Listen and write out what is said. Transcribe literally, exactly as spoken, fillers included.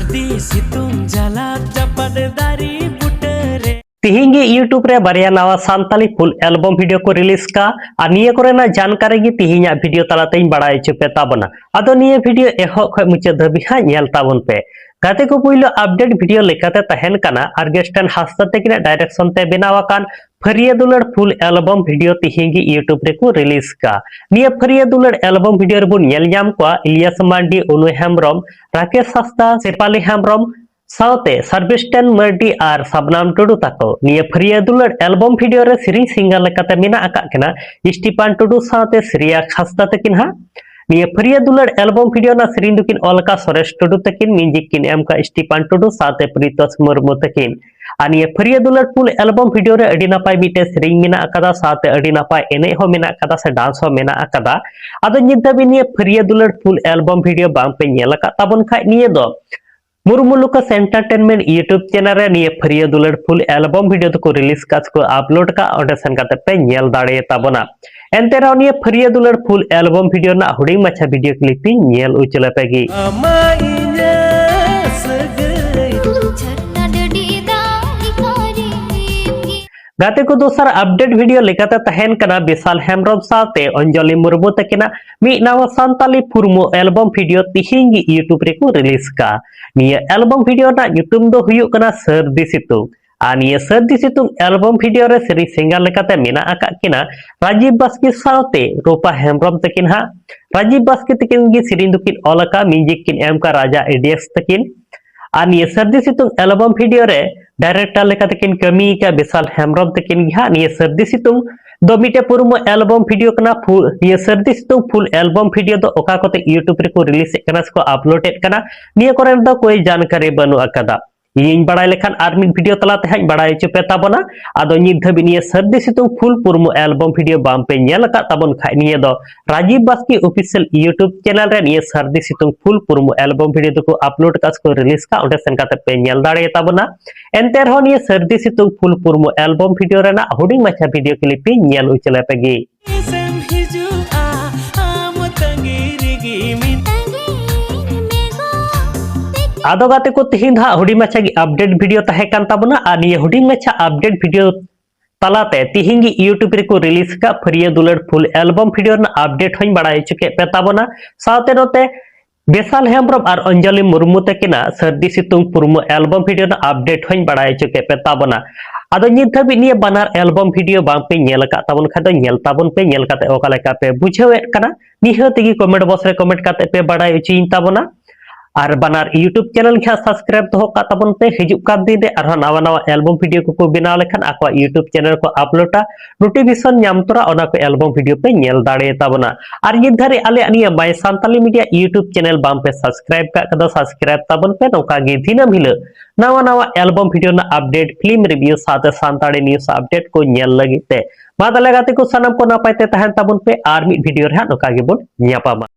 ᱛᱤ ᱥᱤᱛᱩᱝ ᱡᱟᱞᱟᱫ ᱡᱟᱯᱟᱫ ᱫᱟᱨᱮ ᱵᱩᱴᱟᱹᱨᱮ᱾ ᱛᱤᱦᱤᱧ ᱜᱮ YouTube ᱨᱮ ᱵᱟᱨᱭᱟ ᱱᱟᱣᱟ ᱥᱟᱱᱛᱟᱞᱤ full album video ᱠᱚ release ᱠᱟ ᱟᱨ ᱱᱤᱭᱟᱹ ᱠᱚᱨᱮᱱᱟᱜ ᱡᱟᱱᱠᱟᱨᱤ ᱜᱮ ᱛᱤᱦᱤᱧᱟᱜ video ᱛᱟᱞᱟᱛᱮᱧ ᱵᱟᱲᱟᱭ ᱦᱚᱪᱚ ᱯᱮ ᱛᱟᱵᱚᱱᱟ᱾ ᱟᱫᱚ ᱱᱤᱭᱟᱹ video ᱮᱦᱚᱵ ᱠᱷᱚᱱ ᱢᱩᱪᱟᱹᱫ ᱫᱷᱟᱹᱵᱤᱡ ᱦᱟᱸᱜ ᱧᱮᱞ ᱛᱟᱵᱚᱱ ᱯᱮ᱾ ᱜᱟᱛᱮ ᱠᱚ, ᱯᱩᱭᱞᱩ update video ᱞᱮᱠᱟᱛᱮ ᱛᱟᱦᱮᱱ ᱠᱟᱱᱟ ᱟᱨᱜᱮᱥᱴᱟᱱ ᱦᱟᱸᱥᱫᱟ ᱛᱟᱹᱠᱤᱱᱟᱜ direction ᱛᱮ ᱵᱮᱱᱟᱣ ᱟᱠᱟᱱ ᱯᱷᱟᱹᱨᱤᱭᱟᱹ ᱫᱩᱞᱟᱹᱲ full album video ᱛᱤᱦᱤᱧ ᱜᱮ YouTube ᱨᱮᱠᱚ release ᱠᱟ᱾ ᱱᱤᱭᱟᱹ ᱯᱷᱟᱹᱨᱤᱭᱟᱹ ᱫᱩᱞᱟᱹᱲ album video ᱨᱮᱵᱚᱱ ᱧᱮᱞ ᱧᱟᱢ ᱠᱚᱣᱟ ᱤᱞᱤᱭᱟᱥ ᱢᱟᱱᱰᱤ, ᱩᱱᱩ ᱦᱮᱢᱵᱨᱚᱢ, ᱨᱟᱠᱮᱥ ᱦᱟᱸᱥᱫᱟ, ᱥᱮᱯᱟᱞᱤ ᱦᱮᱢᱵᱨᱚᱢ, ᱥᱟᱶᱛᱮ ᱥᱟᱨᱵᱤᱥᱴᱮᱱ ᱢᱟᱨᱰᱤ ᱟᱨ ᱥᱟᱵᱱᱟᱢ ᱴᱩᱰᱩ ᱛᱟᱠᱚ᱾ ᱱᱤᱭᱟᱹ ᱯᱷᱟᱹᱨᱤᱭᱟᱹ ᱫᱩᱞᱟᱹᱲ album video ᱨᱮ ᱥᱮᱨᱮᱧ singer ᱞᱮᱠᱟᱛᱮ ᱢᱮᱱᱟᱜ ᱟᱠᱟᱫ ᱠᱤᱱᱟ ᱥᱴᱤᱯᱟᱱ ᱴᱩᱰᱩ ᱥᱟᱶᱛᱮ ᱥᱨᱮᱭᱟ ᱦᱟᱸᱥᱫᱟ ᱛᱟᱹᱠᱤᱱ ᱦᱟᱸᱜ᱾ ᱱᱤᱭᱟᱹ ᱯᱷᱟᱹᱨᱤᱭᱟᱹ ᱫᱩᱞᱟᱹᱲ album video ᱨᱮᱱᱟᱜ ᱥᱮᱨᱮᱧ ᱫᱚᱠᱤᱱ ᱚᱞ ᱟᱠᱟᱫ ᱥᱚᱨᱮᱥ ᱴᱩᱰᱩ ᱛᱟᱹᱠᱤᱱ, music ᱠᱤᱱ ᱮᱢ ᱠᱟᱜ ᱥᱴᱤᱯᱟᱱ ᱴᱩᱰᱩ ᱥᱟᱶᱛᱮ ᱯᱨᱤᱛᱚᱥ ᱢᱩᱨᱢᱩ ᱛᱟᱹᱠᱤᱱ᱾ ᱟᱨ ᱱᱤᱭᱟᱹ ᱯᱷᱟᱹᱨᱤᱭᱟᱹ ᱫᱩᱞᱟᱹᱲ full album video ᱨᱮ ᱟᱹᱰᱤ ᱱᱟᱯᱟᱭ ᱢᱤᱫᱴᱮᱱ ᱥᱮᱨᱮᱧ ᱢᱮᱱᱟᱜ ᱟᱠᱟᱫᱟ, ᱥᱟᱶᱛᱮ ᱟᱹᱰᱤ ᱱᱟᱯᱟᱭ ᱮᱱᱮᱡ ᱦᱚᱸ ᱢᱮᱱᱟᱜ ᱟᱠᱟᱫᱟ ᱥᱮ dance ᱦᱚᱸ ᱢᱮᱱᱟᱜ ᱟᱠᱟᱫᱟ᱾ ᱟᱫᱚ ᱱᱤᱛ ᱫᱷᱟᱹᱵᱤᱡ ᱱᱤᱭᱟᱹ ᱯᱷᱟᱹᱨᱤᱭᱟᱹ ᱫᱩᱞᱟᱹᱲ full album video ᱵᱟᱝ ᱯᱮ ᱧᱮᱞ ᱟᱠᱟᱫ ᱛᱟᱵᱚᱱ ᱠᱷᱟᱡ, ᱱᱤᱭᱟᱹ ᱫᱚ ᱢᱩᱨᱢᱩ ᱞᱩᱠᱟᱥ Entertainment YouTube channel ᱨᱮ ᱱᱤᱭᱟᱹ ᱯᱷᱟᱹᱨᱤᱭᱟᱹ ᱫᱩᱞᱟᱹᱲ full album video ᱫᱚᱠᱚ release ᱠᱟᱜ ᱥᱮᱠᱚ upload ᱠᱟᱜ, ᱚᱸᱰᱮ ᱥᱮᱱ ᱠᱟᱛᱮ ᱯᱮ ᱧᱮᱞ ᱫᱟᱲᱮᱭᱟᱛᱟ ᱵᱚᱱᱟ᱾ ᱮᱱᱛᱮ ᱨᱮᱦᱚᱸ ᱱᱤᱭᱟᱹ ᱯᱷᱟᱹᱨᱤᱭᱟᱹ ᱫᱩᱞᱟᱹᱲ full album video ᱨᱮᱱᱟᱜ ᱦᱩᱰᱤᱧ ᱢᱟᱪᱷᱟ video clip ᱤᱧ ᱧᱮᱞ ᱩᱪᱟᱹᱞ ᱟᱯᱮ ᱜᱮ᱾ ᱟᱢᱟᱜ ᱤᱧᱟᱹᱜ ᱥᱟᱹᱜᱟᱹᱭ ᱡᱷᱟᱨᱱᱟ ᱰᱟᱹᱰᱤ ᱫᱟᱜ ᱞᱮᱠᱟ ᱨᱤᱢᱤᱞ ᱜᱮ᱾ ᱜᱟᱛᱮ ᱠᱚ, ᱫᱚᱥᱟᱨ update video ᱞᱮᱠᱟᱛᱮ ᱛᱟᱦᱮᱱ ᱠᱟᱱᱟ ᱵᱤᱥᱟᱞ ᱦᱮᱢᱵᱨᱚᱢ ᱥᱟᱶᱛᱮ ᱚᱧᱡᱚᱞᱤ ᱢᱩᱨᱢᱩ ᱛᱟᱹᱠᱤᱱᱟᱜ ᱢᱤᱫ ᱱᱟᱣᱟ ᱥᱟᱱᱛᱟᱞᱤ ᱯᱷᱩᱨᱢᱩ album video ᱛᱤᱦᱤᱧ ᱜᱮ YouTube ᱨᱮᱠᱚ release ᱠᱟ᱾ ᱱᱤᱭᱟᱹ album video ᱨᱮᱱᱟᱜ ᱧᱩᱛᱩᱢ ᱫᱚ ᱦᱩᱭᱩᱜ ᱠᱟᱱᱟ ᱥᱟᱹᱨᱫᱤ ᱥᱤᱛᱩᱝ᱾ ᱟᱨ ᱱᱤᱭᱟᱹ ᱥᱟᱹᱨᱫᱤ ᱥᱤᱛᱩᱝ album video ᱨᱮ ᱥᱮᱨᱮᱧ singer ᱞᱮᱠᱟᱛᱮ ᱢᱮᱱᱟᱜ ᱟᱠᱟᱫ ᱠᱤᱱᱟ ᱨᱟᱡᱤᱵ ᱵᱟᱥᱠᱮ ᱥᱟᱶᱛᱮ ᱨᱩᱯᱟ ᱦᱮᱢᱵᱨᱚᱢ ᱛᱟᱹᱠᱤᱱ ᱦᱟᱸᱜ᱾ ᱨᱟᱡᱤᱵ ᱵᱟᱥᱠᱮ ᱛᱟᱹᱠᱤᱱ ᱜᱮ ᱥᱮᱨᱮᱧ ᱫᱚᱠᱤᱱ ᱚᱞ ᱟᱠᱟᱫ, music ᱠᱤᱱ ᱮᱢ ᱟᱠᱟᱫ ᱨᱟᱡᱟ ᱤᱰᱤᱭᱮᱥ ᱛᱟᱹᱠᱤᱱ᱾ ᱟᱨ ᱱᱤᱭᱟᱹ ᱥᱟᱹᱨᱫᱤ ᱥᱤᱛᱩᱝ album video ᱨᱮ director ᱞᱮᱠᱟᱛᱮ ᱠᱤᱱ ᱠᱟᱹᱢᱤ ᱟᱠᱟᱫ ᱵᱤᱥᱟᱞ ᱦᱮᱢᱵᱨᱚᱢ ᱛᱟᱹᱠᱤᱱ ᱜᱮ ᱦᱟᱸᱜ᱾ ᱱᱤᱭᱟᱹ ᱥᱟᱹᱨᱫᱤ ᱥᱤᱛᱩᱝ ᱫᱚ ᱢᱤᱫᱴᱮᱡ ᱯᱩᱨᱢᱩ album video ᱠᱟᱱᱟ᱾ Full, ᱱᱤᱭᱟᱹ ᱥᱟᱹᱨᱫᱤ ᱥᱤᱛᱩᱝ full album video ᱫᱚ ᱚᱠᱟ ᱠᱚᱛᱮ YouTube ᱨᱮᱠᱚ release ᱮᱫ ᱠᱟᱱᱟ ᱥᱮᱠᱚ upload ᱮᱫ ᱠᱟᱱᱟ, ᱱᱤᱭᱟᱹ ᱠᱚᱨᱮ ᱫᱚ ᱠᱳᱭ ᱡᱟᱱᱠᱟᱨᱤ ᱵᱟᱹᱱᱩᱜ ᱟᱠᱟᱫᱟ᱾ ᱤᱧᱤᱧ ᱵᱟᱲᱟᱭ ᱞᱮᱠᱷᱟᱱ ᱟᱨ ᱢᱤᱫ video ᱛᱟᱞᱟ ᱛᱮ ᱦᱟᱸᱜ ᱤᱧ ᱵᱟᱲᱟᱭ ᱦᱚᱪᱚ ᱯᱮ ᱛᱟᱵᱚᱱᱟ᱾ ᱟᱫᱚ ᱱᱤᱛ ᱫᱷᱟᱹᱵᱤᱡ ᱱᱤᱭᱟᱹ ᱥᱟᱹᱨᱫᱤ ᱥᱤᱛᱩᱝ full ᱯᱩᱨᱢᱩ album video ᱵᱟᱝ ᱯᱮ ᱧᱮᱞ ᱟᱠᱟᱫ ᱛᱟᱵᱚᱱ ᱠᱷᱟᱡ, ᱱᱤᱭᱟᱹ ᱫᱚ ᱨᱟᱡᱤᱵ ᱵᱟᱥᱠᱮ official YouTube channel ᱨᱮ ᱱᱤᱭᱟᱹ ᱥᱟᱹᱨᱫᱤ ᱥᱤᱛᱩᱝ full ᱯᱩᱨᱢᱩ album video ᱫᱚᱠᱚ upload ᱠᱟᱜ ᱥᱮᱠᱚ release ᱠᱟᱜ, ᱚᱸᱰᱮ ᱥᱮᱱ ᱠᱟᱛᱮ ᱯᱮ ᱧᱮᱞ ᱫᱟᱲᱮᱭᱟᱛᱟ ᱵᱚᱱᱟ᱾ ᱮᱱᱛᱮ ᱨᱮᱦᱚᱸ ᱱᱤᱭᱟᱹ ᱥᱟᱹᱨᱫᱤ ᱥᱤᱛᱩᱝ full ᱯᱩᱨᱢᱩ album video ᱨᱮᱱᱟᱜ ᱦᱩᱰᱤᱧ ᱢᱟᱪᱷᱟ video clip ᱤᱧ ᱧᱮᱞ ᱩᱪᱟᱹᱞ ᱟᱯᱮ ᱜᱮ᱾ ᱛᱤᱥᱮᱢ ᱦᱤᱡᱩᱜᱼᱟ ᱟᱢ ᱛᱟᱺᱜᱤ ᱨᱮᱜᱮ ᱢᱤᱱᱟᱹᱧ᱾ ᱛᱟᱺᱜᱤ ᱢᱮ ᱜᱚ, ᱛᱤᱠᱤᱱ ᱟᱫᱚ ᱜᱟᱛᱮ ᱠᱚ, ᱛᱤᱦᱤᱧ ᱫᱚ ᱦᱟᱸᱜ ᱦᱩᱰᱤᱧ ᱢᱟᱪᱷᱟ ᱜᱮ ᱟᱯᱰᱮᱴ ᱵᱷᱤᱰᱤᱭᱳ ᱛᱟᱦᱮᱸ ᱠᱟᱱ ᱛᱟᱵᱚᱱᱟ, ᱟᱨ ᱱᱤᱭᱟᱹ ᱦᱩᱰᱤᱧ ᱢᱟᱪᱷᱟ ᱟᱯᱰᱮᱴ ᱵᱷᱤᱰᱤᱭᱳ ᱛᱟᱞᱟᱛᱮ ᱛᱤᱦᱤᱧ ᱜᱮ YouTube ᱨᱮᱠᱚ ᱨᱤᱞᱤᱡᱽ ᱟᱠᱟᱫ ᱯᱷᱟᱹᱨᱭᱟᱹ ᱫᱩᱞᱟᱹᱲ ᱯᱷᱩᱞ ᱮᱞᱵᱚᱢ ᱵᱷᱤᱰᱤᱭᱳ ᱨᱮᱱᱟᱜ ᱟᱯᱰᱮᱴ ᱦᱚᱧ ᱵᱟᱲᱟᱭ ᱦᱚᱪᱚ ᱠᱮᱫ ᱯᱮ ᱛᱟᱵᱚᱱᱟ᱾ ᱥᱟᱶᱛᱮ ᱱᱚᱛᱮ ᱵᱮᱥᱟᱞ ᱦᱮᱢᱵᱨᱚᱢ ᱟᱨ ᱚᱧᱡᱚᱞᱤ ᱢᱩᱨᱢᱩ ᱛᱟᱹᱠᱤᱱᱟᱜ ᱥᱟᱹᱨᱫᱤ ᱥᱤᱛᱩᱝ ᱯᱩᱨᱢᱩ ᱮᱞᱵᱚᱢ ᱵᱷᱤᱰᱤᱭᱳ ᱨᱮᱱᱟᱜ ᱟᱯᱰᱮᱴ ᱦᱚᱧ ᱵᱟᱲᱟᱭ ᱦᱚᱪᱚ ᱠᱮᱫ ᱯᱮ ᱛᱟᱵᱚᱱᱟ᱾ ᱟᱫᱚ ᱱᱤᱛ ᱫᱷᱟᱹᱵᱤᱡ ᱱᱤᱭᱟᱹ ᱵᱟᱱᱟᱨ ᱮᱞᱵᱚᱢ ᱵᱷᱤᱰᱤᱭᱳ ᱵᱟᱝ ᱯᱮ ᱧᱮᱞ ᱟᱠᱟᱫ ᱛᱟᱵᱚᱱ ᱠᱷᱟᱱ ᱫᱚ ᱧᱮᱞ ᱛᱟᱵᱚᱱ ᱯᱮ, ᱧᱮᱞ ᱠᱟᱛᱮ ᱚᱠᱟ ᱞᱮᱠᱟ ᱯᱮ ᱵᱩᱡᱷᱟᱹᱣᱮᱫ ᱠᱟᱱᱟ ᱱᱤᱦᱟᱹᱛ ᱜᱮ ᱠᱚᱢᱮᱱᱴ ᱵᱚᱠᱥ ᱨᱮ ᱠᱚᱢᱮᱱᱴ ᱠᱟᱛᱮ ᱯᱮ ᱵᱟᱲᱟᱭ ᱦᱚᱪᱚᱭᱤᱧ ᱛᱟᱵᱚᱱᱟ᱾ ᱟᱨ ᱵᱟᱱᱟᱨ YouTube ᱪᱮᱱᱮᱞ ᱜᱮ ᱦᱟᱸᱜ ᱥᱟᱵᱥᱠᱨᱟᱭᱤᱵ ᱫᱚᱦᱚ ᱠᱟᱜ ᱛᱟᱵᱚᱱ ᱯᱮ᱾ ᱦᱤᱡᱩᱜ ᱠᱟᱱ ᱫᱤᱱ ᱨᱮ ᱟᱨᱦᱚᱸ ᱱᱟᱣᱟ ᱱᱟᱣᱟ ᱮᱞᱵᱚᱢ ᱵᱷᱤᱰᱤᱭᱳ ᱠᱚᱠᱚ ᱵᱮᱱᱟᱣ ᱞᱮᱠᱷᱟᱱ ᱟᱠᱚᱣᱟᱜ YouTube ᱪᱮᱱᱮᱞ ᱠᱚ ᱟᱯᱞᱳᱰᱟ, ᱱᱳᱴᱤᱯᱷᱤᱠᱮᱥᱚᱱ ᱧᱟᱢ ᱛᱚᱨᱟ ᱚᱱᱟ ᱠᱚ ᱮᱞᱵᱚᱢ ᱵᱷᱤᱰᱤᱭᱳ ᱯᱮ ᱧᱮᱞ ᱫᱟᱲᱮ ᱛᱟᱵᱚᱱᱟ᱾ ᱟᱨ ᱱᱤᱛ ᱫᱷᱟᱹᱨᱤᱡ ᱟᱞᱮᱭᱟᱜ ᱱᱤᱭᱟᱹ My Santali Media YouTube channel ᱵᱟᱝ ᱯᱮ ᱥᱟᱵᱥᱠᱨᱟᱭᱤᱵ ᱠᱟᱜ ᱠᱷᱟᱱ ᱫᱚ ᱥᱟᱵᱥᱠᱨᱟᱭᱤᱵ ᱛᱟᱵᱚᱱ ᱯᱮ᱾ ᱱᱚᱝᱠᱟ ᱜᱮ ᱫᱤᱱᱟᱹᱢ ᱦᱤᱞᱳᱜ ᱱᱟᱣᱟ ᱱᱟᱣᱟ ᱮᱞᱵᱚᱢ ᱵᱷᱤᱰᱤᱭᱳ ᱨᱮᱱᱟᱜ ᱟᱯᱰᱮᱴ, ᱯᱷᱤᱞᱢ ᱨᱤᱵᱷᱤᱭᱩ ᱥᱟᱶᱛᱮ ᱥᱟᱱᱛᱟᱲᱤ ᱱᱤᱭᱩᱡᱽ ᱟᱯᱰᱮᱴ ᱠᱚ ᱧᱮᱞ ᱞᱟᱹᱜᱤᱫ ᱛᱮ᱾ ᱢᱟ ᱛᱟᱦᱞᱮ ᱜᱟᱛᱮ ᱠᱚ, ᱥᱟᱱᱟᱢ ᱠᱚ ᱱᱟᱯᱟᱭ ᱛᱮ ᱛᱟᱦᱮᱱ ᱛᱟᱵᱚᱱ ᱯᱮ, ᱟᱨ ᱢᱤᱫ ᱵᱷᱤᱰᱤᱭᱳ ᱨᱮ ᱦᱟᱸᱜ ᱱᱚᱝᱠᱟ ᱜᱮᱵᱚᱱ ᱧᱟᱯᱟᱢᱟ᱾